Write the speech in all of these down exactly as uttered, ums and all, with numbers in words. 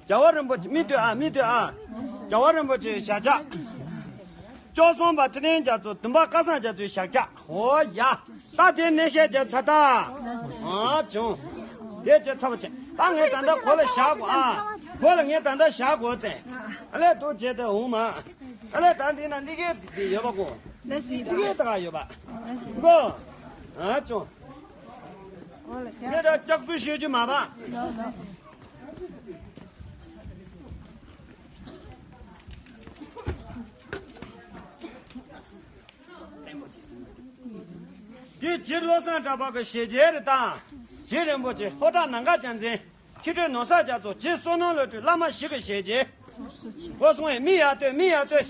རྒྱལ་བ་རིན་པོ་ཆེ་མི་སྡོད་ཨ་མི་སྡོད་ཨ། རྒྱལ་བ་རིན་པོ་ཆེའི་ཞལ་ཆགས། བཅུ་གསུམ་པ་ཁྲི་སྟེང་རྒྱ་མཚོ། བདུན་པ་སྐལ་བཟང་རྒྱ་མཚོའི་ཞལ་ཆགས། འོ་ཡ། ད་དེ་ནས་བཤད་རྒྱ་ཚ་ད། ཨ་བྱུང་། དེ་བྱས་ཚར་བ་བྱས། ད་ངས་ད་ལྟ་གོ་ལ་བཞག་གོ་ཨ། གོ་ལ་ངས་ད་ལྟ་བཞག་གོ་ཙེ། ཨ་ལས་དུ་བྱས་ཏེ་འོང་མ། ཨ་ལས་ད་འདི་ན་འདི་གའི་འདི་ཡོད་པ་གོ། འདི་གའི་ད་ག་ཡོད་པ། གོ། ཨ་བྱུང་། ངས་ད་ལྕགས་ཚུལ་ཤེས་རྒྱུ་མ་པ། འདི་རྗེ་བློ་བཟང་གྲགས་པ་གི་ཞལ་མཇལ་རེད་ད། རྗེ་རིན་པོ་ཆེ་ལྷོ་བྲག་ནམ་མཁའ་རྒྱལ་མཚན། ཁྱི་ཁྲོད་ནོར་བཟང་རྒྱ་མཚོ། རྗེ་བསོད་ནམས་བློ་གྲོས། བླ་མ་ཞིག་གི་ཞལ་མཇལ། ཁོ་སོང་བས་མི་ཡར་ལྟོས་མི་ཡར་ལྟོས།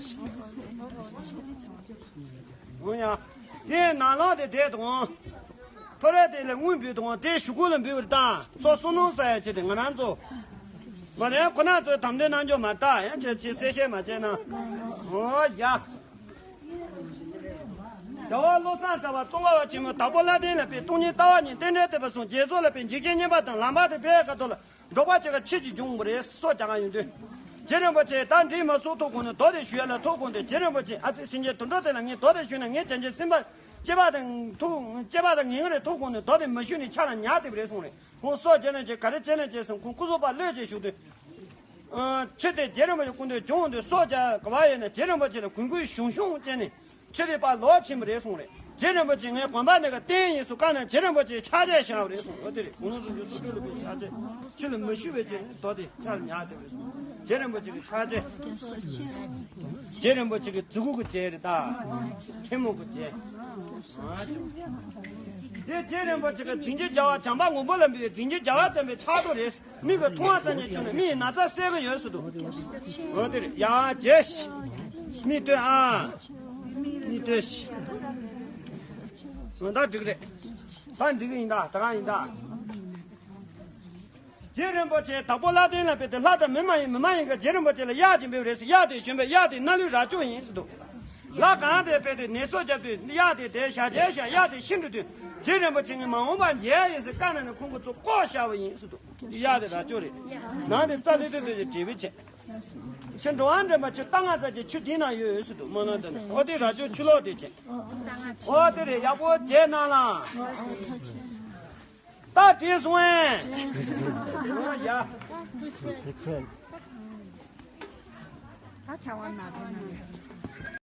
འོ་ཡ། དེའི་ནང་ལོགས་དེ་བསྡད་དང་། ཐོ་རེ་དེ་ལ་དངུལ་འབུལ་དང་དེ་ཞུ་སྐུལ་ལ་འབུལ་བར་བཏང་། ཚོགས་བསོད་ནམས་ཟ་ཡ་ཆེད་དེ་ང་རང་ཚོ། མ་རེད་ཁོ་ན་ཚོས་དམ་དོན་གནང་རྒྱུ་མ་རེད་ད། ཡང་ཁྱེད་ཚོས་གསལ་བཤད་མ་བྱས་ན། འོ་ཡ། རྒྱལ་བ་བློ་བཟང་གྲགས་པ་ཙོང་ཁ་པ་ཆེན་མོ་དྭགས་པོ་ལྷ་ལྡན་ལ་ཕེབས། སྟོང་ཉིད་ལྟ་བ་ཉིད་རྟེན་འབྲེལ་བསྟོད་པ་གསུངས། རྒྱལ་ཚོགས་ལ་ཕེབས། འཇིགས་བྱེད་བསྙེན་པ་དང་ལམ་བར་དུ་ཕེབས། ཀ་ཐོག་ལ་འབྲོག་པ་ཅིག་ག་ཁྱི་གཅིག་བྱུང་བ་རེད། སོ་རྒྱག་ག་ཡོང་དུས། རྗེ་རིན་པོ་ཆེ་ད་འདྲིས་མ་སོང་ཐུགས་དགོངས་ནས་མདོ་དེ་ཞུ་ཡ་ལ་ཐུགས་དགོངས་ཏེ། རྗེ་རིན་པོ་ཆེ་ཨ་ཙི་སེང་གེ་དུད་འགྲོ་དེ་ལ་ངས་མདོ་དེ་ཞུས་ན་ངས་བྱང་ཆུབ་སེམས་དཔའ་སྐྱེས་པ་དང་ཐུགས་སྐྱེས་པ་དང་ངེས་ངེས་རེད། ཐུགས་དགོངས་ནས་མདོ་དེ་མ་ཞུས་ནས་ཆ་ལ་ཉར་བསྡད་པ་རེད་གསུངས་རེད། ཁོང་སོ་བརྒྱབ་ན་ཅི་ག་རེ་བྱས་ན་ཅི་གསུངས། ཁོང་སྐུ་གཟུགས་པ་གློད་ཅེས་བཞུགས་དུས། ཨ། ཁྱི་དེ་རྗེ་རིན་པོ་ཆེ་སྐུ་མདུན་བྱུང་དུས་སོ་བརྒྱབ་ག་བ་ཡིན་ན་རྗེ་རིན་པོ་ཆེ་ལ་གུས་གུས་ཞུམ་ཞུམ་བྱས་ནས་ཁྱི་དེ་ཕར་ལོག་ཕྱིན་པ་རེད་གསུངས་རེད། རྗེ་རིན་པོ་ཆེ་ངའི་དགོན་པ་འདི་ག་རྟེན་ཡིན་གསུངས་བཀའ་གནང་། རྗེ་རིན་པོ་ཆེ་ཕྱག་རྗེས་བཞག་པ་རེད་གསུངས། འོ་དེ་རེད། དགུང་ལོ་སུམ་ཅུ་སོ་དྲུག་ལ་ཕེབས་ཕྱག་རྗེས། ཁྱི་ལ་མ་ཞུས་པའི་རྗེས་ནས་མདོ་དེ་ཆ་ལ་ཉར་བསྡད་པ་རེད་གསུངས། རྗེ་རིན་པོ་ཆེ་གི་ཕྱག་རྗེས། རྗེ་རིན་པོ་ཆེ་གི་གཟུགས་སྐུ་གི་རྗེས་རེད་ད། ཐལ་མོ་གི་རྗེས། དེ་རྗེ་རིན་པོ་ཆེ་གི་རྫིང་ཕྱི་རྒྱལ་བ་བྱམས་པ་མགོན་པོ་ལ་འབུལ་བའི་རྫིང་ཕྱི་རྒྱལ་བ་བྱམས་པའི་ཕྱག་རྡོར་རེད། མིག་གིས་མཐོང་བ་ཙམ་གྱིས་སྐྱོན་ནས་མིག་གི་ན་ཚ་སེལ་གྱི་ཡོད་ཟེར་འདུག་འོ་དེ་རེད། ཡ་རྗེས། མིག་ལྟོས་ཨ། མིག་ལྟོས། འོ་ད་འགྲིག་རེད། ད་འགྲིག་གི་ཡིན་ད། ད་གང་ཡིན་ད། རྗེ་རིན་པོ་ཆེ་དྭགས་པོ་ལྷ་ལྡན་ལ་ཕེབས་ཏེ་ལྷ་དང་མི་མ་ཡིན་མི་མ་ཡིན་གྱི་རྗེ་རིན་པོ་ཆེ་ལ་གཡག་ཅིག་འབུལ་བ་རེད་ཟེར། གཡག་དེ་བཞོན་པའི་གཡག་དེ་སྣ་ལུད་རྭ་ཅོ་ཡིན་ཟེར་འདུག་ལྷ་གང་དེ་ཕེབས་ཏེ་ནད་གསོ་བརྒྱབ་དུས་གཡག་དེ་དེ་ཞག་བྱས་ཤག་གཡག་དེ་ཤི་འགྲོ་དུས་རྗེ་རིན་པོ་ཆེ་ངས་མ་འོངས་པར་མཇལ་ཡིན་ཟེར་བཀའ་གནང་ནས་ཁོང་གི་ཚོ་བཀོག་བཞག་པ་ཡིན་ཟེར་འདུག་གཡག་དེ་རྭ་ཅོ་རེད། ནང་དེ་རྩ་ལེ་ཏོ་ཏོ་ཅིག་བྲིས་པའི་ཆེད། ཁྱེད་འགྲོ་བ་འདྲེན་པ་ཁྱེད་རྟ་རྔ་ཙག་གི་ཆུ་འདི་ན་ཡོད་ཟེར་འདུག་སྨོན་ལམ་དེ་ན་ཨོ་དེ་རྭ་ཅོ་ཆུ་ལོག་དེ་བྱས། ཨོ་དེ་རེད། ཡག་པོ་བྱས་གནང་ལ། ད་བྲིས་སོང་ཨེ། ཨོ་ཡ། ད་བྱ་བ་ན་དེ་ན།